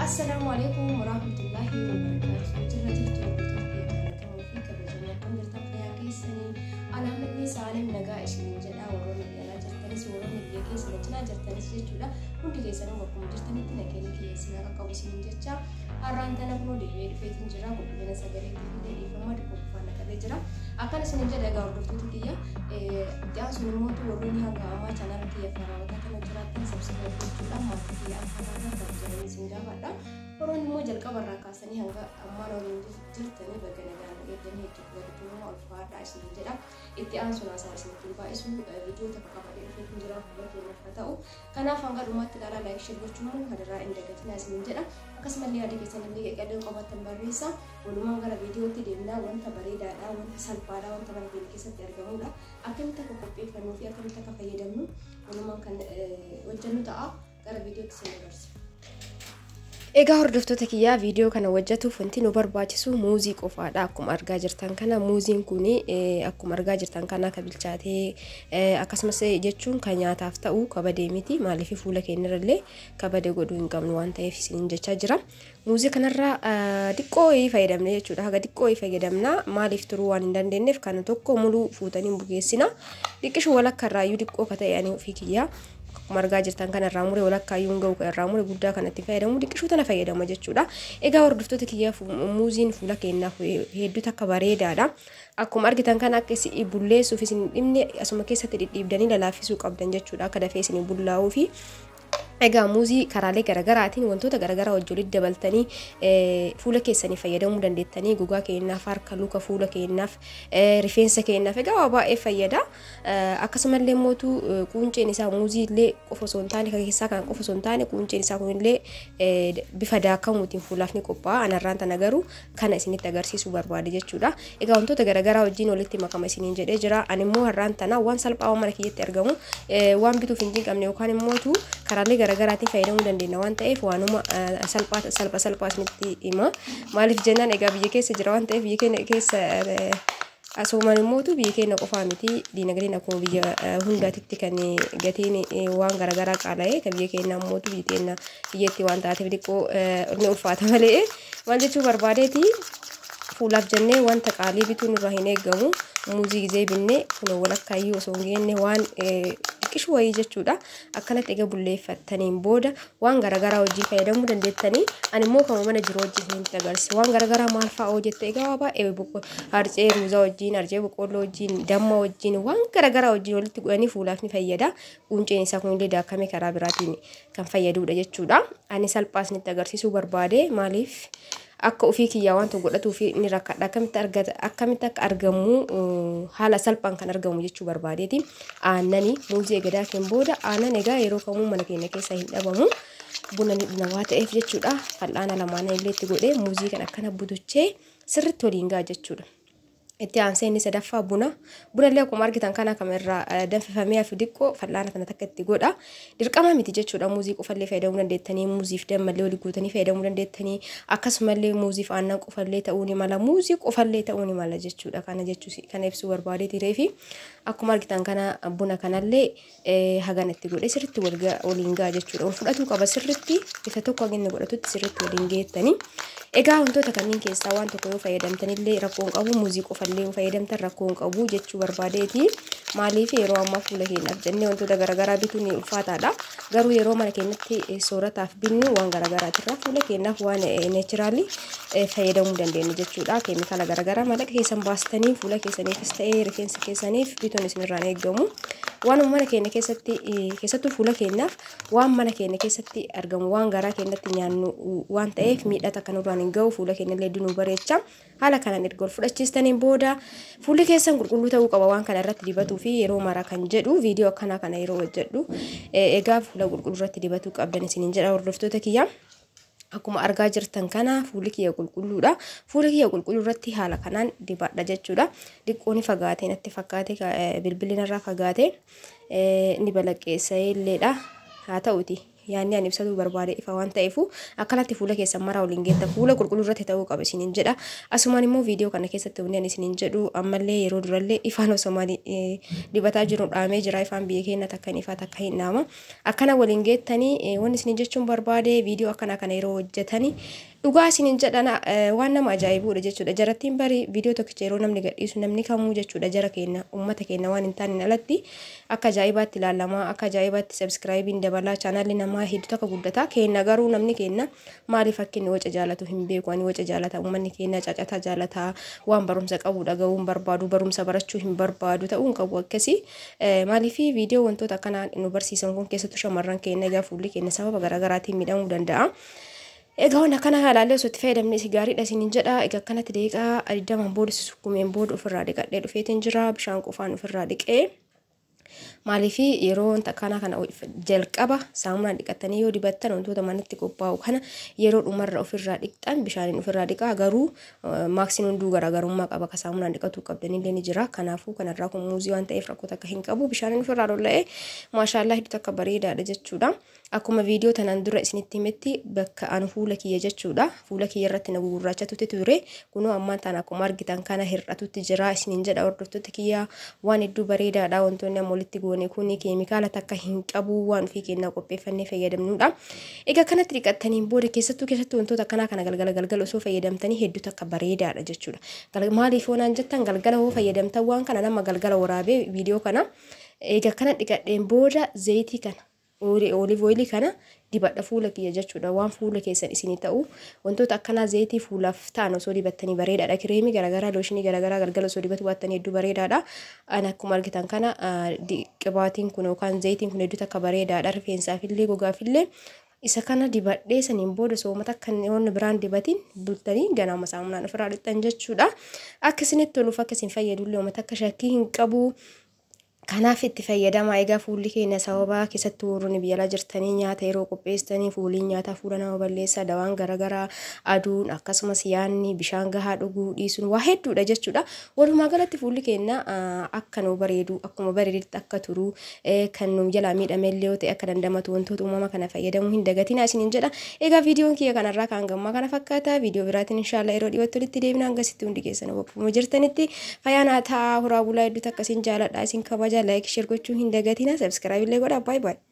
Assalaamu alaikum warahmatullahi wabarakatuh. Jirra jirtu hordoftoota kiyya jaallatamoo fi kabajamoo, akkam jirtan? Fayyaa keessanii? Alhamdulillah, saalim nagaa isiniin jedha. Warroonni biyya alaa jirtanis, warroonni biyya keessa na cinaa jirtanis jechuudha. Hundi keessanuu bakkuma jirtanitti nageenyi kiyya isin haa qaqqabu isiniin jecha. Har'aan tana kunoo deebi'ee dhufeetiin jira. Qulqullina sagaleetii illee dhiifama, xiqqoo qofaan naqatee jira. Akkana isiniin jedha. Egaa hordoftoota kiyya, itti aansuun immoo warroonni hanga ammaa chaanaala kiyya faarawataa kana jiraattan subscribe gochuudhaan maatii kiyya akka taatan kabajamanii isin gaafadha. Warroonni immoo jalqaba irraa kaasanii hanga ammaan waliin jirtanii baga nagaan nu eegdanii, hedduu galatoomaa, ulfaadhaa isiniin jedha. Itti aansuun haasawa isinitti baay'isu, viidiyoo takka qabadhee dhufeetu jira, fuula keenyaaf haa ta'u. Kanaaf hanga dhumaatti ilaalaa, like, share gochuun immoo hadaraa hin dagatinaa isiniin jedha. Akkasumallee yaada keessan illee qeqqallee qabaattan barreessa. Walumaan gara viidiyootti deemnaa. Wanta bareedaadha, wanta salphaadha, wanta mana keenya keessatti argamudha. Akkamitti akka qopheeffannuu fi akkamitti akka fayyadamnu walumaan kan hojjennu ta'a. Gara viidiyootti isin dabarsa. Egaa hordoftoota kiyyaa, viidiyoo kana hojjetuuf wanti nu barbaachisu muuzii qofaadha. Akkuma argaa jirtan kana, muuziin kun akkuma argaa jirtan kana akka bilchaatee, akkasumas jechuun kan nyaataaf ta'u kabadee miti. Maaliif? Fuula keenyarrallee kabadee godhuu hin qabnu waan ta'eef isiniin jechaa jira. Muuzii kanarraa xiqqoo wayii fayyadamne jechuudha. Haga xiqqoo wayii fayyadamna. Maaliif? Turuu waan hin dandeenyeef kana tokko muluu fuutanii bukeessina. Xiqqishu walakka irraayyuu xiqqoo ka ta'e ani ofii kiyyaa akkuma argaa jirtan kana irraa mure. Walakkaa iyyuu hin ga'u kan irraa mure. Guddaa kanatti fayyadamu, xiqqishuu tana fayyadama jechuudha. Egaa hordoftoota kiyyaa, muuziin fuula keenyaaf hedduu takka bareedaadha. Akkuma argitan kana akka isin bulleessuuf isin dhibne asuma keessatti dhidhiibdanii lalaafisuu qabdan jechuudha, akka dafee isin bullaa'uu fi. Egaa muuzii karaalee garaagaraatiin wantoota garaagaraa wajjin walitti dabaltanii fuula keessanii fayyadamuu dandeettanii. Gogaa keenyaaf, harka, luka, fuula keenyaaf, rifeensa keenyaaf egaa waa baay'ee fayyada. Akkasumallee mootu qunceen isaa muuzii illee qofa osoo hin taane, kan keessaa kan qofa osoo hin taane, qunceen isaa kunillee bifa daakamuutiin fuulaaf ni qophaa'a. Anarraan tana garuu kana isinitti agarsiisuu barbaade jechuudha. Egaa wantoota garaagaraa wajjin walitti makama isiniin jedhee jira. Ani immoo har'aan tana waan salphaa waan mana kiyyatti argamu, waan bituuf hin cinqabne yookaan immoo karaalee garaagaraatiin fayyadamuu dandeenya waan ta'eef, waanuma salphaa salpha salphaa isinitti hima. Maaliif jennaan, egaa biyya keessa jira waan ta'eef, biyya keenya keessa asumaan immootu biyya keenya qofaa miti, diinagdeen akkuma biyya hundaatitti kan gatiin waan garaagaraa qaala'ee, kan biyya keenya immootu biyya keenya biyyatti waan taateef xiqqoo ni ulfaata malee. Maal jechuu barbaadeeti, fuulaaf jennee wanta qaalii bituun irraa hin eeggamu. Muuzii gizee binne kun walakkaayyuu osoo hin geenne waan xiqqishu wayii jechuudha. Akkanatti egaa bulleeffattaniin booda waan garaagaraa hojii fayyadamuu dandeettanii. Ani immoo kama mana jiru hojii isinitti agarsiisa. Waan garaagaraa maal fa'aa hojjette? Egaa waa baay'ee, harcee ruuzaa wajjin, harcee boqqolloo wajjin, damma wajjin, waan garaagaraa wajjin walitti godhanii fuulaaf ni fayyada. Qunceen isaa kunillee daakamee karaa biraatiin kan fayyadudha jechuudha. Ani salphaa isinitti agarsiisuu barbaade. Maaliif? Akka ofii kiyyaa waan tokko godhatuu fi ni rakkadha. Akkamitti argata, akkamitti akka argamu, haala salphaan kan argamu jechuu barbaadeeti. Aannani muuzii egaa daakeen booda aannan egaa yeroo kamuu mana keenya keessa hin dhabamu. Buna ni dhugna waa ta'eef jechuudha. Fal'aana lamaan illee itti godhee muuzii kan akkana butuchee sirriitti waliin ga'a jechuudha. Itti aansee inni sadaffaa buna. Buna illee akkuma argitan kana kama irraa danfifamee hafu xiqqoo fal'aana kana takka itti godha. Dirqama miti jechuudha. Muuzii qofallee fayyadamuu dandeettanii, muuziif dammallee walii guutanii fayyadamuu dandeettanii, akkasumallee muuziif aannan qofallee ta'uu ni mala, muuzii qofallee ta'uu ni mala jechuudha. Kana jechuu kana ibsuu barbaadee tireefi akkuma argitan kana buna kanallee hagana itti godhee sirriitti waliin ga'a jechuudha. Wal fudhatuu qaba sirriitti, bifa tokko haga inni godhatutti sirriitti waliin geettanii. Egaa wantoota kanneen keessaa waan tokko yoo fayyadamtanillee rakkoo hin qabu, muuzii qofallee yoo fayyadamtan rakkoo hin qabu jechuu barbaadeeti. Maaliif? Yeroo ammaa fuula keenyaaf jennee wantoota garaagaraa bituun ni ulfaataadha. Garuu yeroo mana keenyatti soorataaf binnu waan garaagaraatirraa fuula keenyaaf waan natural fayyadamuu dandeenya jechuudha. Keemikaala garaagaraa maallaqa keessan baastanii fuula keessaniifis ta'ee rifeensa keessaniif bituun isinirraan eegamu. Waanuma mana keenya keessatti, keessattuu fuula keenyaaf waan mana keenya keessatti argamu, waan garaa keenyatti nyaannu waan ta'eef miidhaa takka nurraan hin ga'u, fuula keenya illee dinuu bareecha. Haala kanaan erga ol fudhachiistaniin booda fuulli keessan qulqulluu ta'uu qaba waan kana irratti dibatuu fi yeroo mara kan jedhu viidiyoo akkanaa kana yeroo hojjedhu egaa fuula qulqulluu irratti dibatuu qabdan isiniin jedha, hordoftoota kiyya. Akkuma argaa jirtan kana fuulli kiyya qulqulluudha. Fuula kiyya qulqulluu irratti haala kanaan dibadha jechuudha. Xiqqoo ni fagaate natti fakkaate, bilbilli narraa fagaate ni balaqqeessa illeedha. Haa ta'uti Yaanni ani ibsatu barbaade ifa waan ta'eefu akkanatti fuula keessan maraa waliin geettan fuula qulqulluu irratti ta'uu qaba isiniin jedha. Asumaan immoo viidiyoo kana keessatti wanni ani isiniin jedhu ammallee yeroo durallee ifaan osoo dibataa jiru dhaamee jira. Ifaan biyya keenya takka hin ifaa takka hin dhaama. Akkana waliin geettanii wanni isiniin jechuun barbaade viidiyoo akkana kana yeroo hojjetanii dhugaa isiniin jedhana waan nama ajaa'ibuudha jechuudha. Jarattiin bari viidiyoo tokkicha yeroo namni gadhiisu namni kamuu jechuudha jara keenya uummata keenya waan hin taaneen alatti akka ajaa'ibaatti ilaalamaa, akka ajaa'ibaatti sabskraayibiin dabalaa, chaanaalli namaa hedduu takka guddataa. Keenya garuu namni keenya maaliif akka inni waca jaalatu hin beeku. Ani waca jaalata, uummanni keenya cacataa jaalataa, waan barumsa qabu dhaga'uu hin barbaadu, barumsa barachuu hin barbaadu, ta'uu hin qabu akkasii. Maaliif viidiyoo wantoota akkanaa nu barsiisan kun keessattuu shamarran keenya egaa fuulli keenya sababa garaagaraatiin miidhamuu danda'a. Egaa waan akkana ilaallee osoo itti fayyadamne isi gaariidha isiniin jedha. Egaa akkanatti daqiiqaa 20 booda sukkumeen booda ofirraa dhiqadhee dhufeetiin jira. Bishaan qofaan ofirraa dhiqee. Maaliif yeroo wanta akkanaa kana jalqaba saamunaan dhiqattanii yoo dibattan wantoota manatti qophaa'u kana yeroo dhumarra ofirraa dhiqxan bishaaniin ofirraa dhiqaa. Garuu maaksiin hunduu garaagarummaa qaba, ka saamunaan dhiqatuu qabdanillee ni jira. Kanaafuu kanarraa kun muuzii waan ta'eef rakkoo takka hin qabu. Bishaaniin ofirraa lolla'ee maashaallaa hedduu takka bareedaadha jechuudha. Akkuma viidiyoo tanaan dura isinitti himetti bakka an fuula kiyya jechuudha. Fuula kiyya irratti na gugurraachatutti ture. Kunoo ammaan tana akkuma argitan kana hir'atutti jira isiniin jedha hordoftoota kiyya. Waan hedduu bareedaadha wantoonni amma walitti goone kun keemikaala takka hin qabu, waan ofii keenyaa qopheeffannee fayyadamnudha. Egaa kanatti dhiqattaniin booda keessattuu wantoota akkanaa kana galgala galgala osoo fayyadamtanii hedduu takka bareedaadha jechuudha. Maaliif yoonaan jettan galgala hoo fayyadamtan waan kana nama galgala waraabee viidiyoo kana egaa kana dhiqadheen booda zayitii kana olive oilii kana dibadha fuula kiyya jechuudha. Waan fuula keessan isinii ta'u wantoota akkanaa zayitii fuulaaf ta'an osoo dibattanii bareedaadha. Kireemii garaagaraa, looshinii garaagaraa galgala osoo dibatu baattanii hedduu bareedaadha. Ani akkuma argitan kana qibaatiin kun yookaan zayitiin kun hedduu takka bareedaadha. Rifeensaafillee gogaafillee isa kana dibadhee saniin booda soomata akka wanni biraan dibatiin bultanii ganama saamunaan ofirraa dhiqxan jechuudha. Akka isinitti toluuf akka isin fayyadullee uummata akka shakkii hin qabu. Kanaaf itti fayyadama. Egaa fuulli keenya sababa keessattuu warroonni biyya alaa jirtanii nyaata yeroo qopheessitanii fuuliin nyaataa fuula nama balleessa, dawaan garaagaraa, aduun, akkasumas yaanni bishaan gahaa dhuguu dhiisuun waa hedduudha jechuudha. Walumaa galatti fuulli keenya akka nu bareedu, akkuma bareedetti akka turu, kan nu jalaa miidhame illee yoo ta'e akka dandamatu wantoota uumama kana fayyadamuu hin dagatinaa isiniin jedha. Egaa viidiyoon kiyya kanarraa kan gammaa kana fakkaata. Viidiyoo biraatiin inshaalla yeroo dhiyootti walitti deebina. Hangasitti hundi keessan bakkuma jirtanitti fayyaa naa ta'a. Horaa bulaa, hedduu takka isin jaaladha, isin kabaja. Like, share gochuu hin dagatina, subscribe illee godhaa. Baay'ee baay'ee.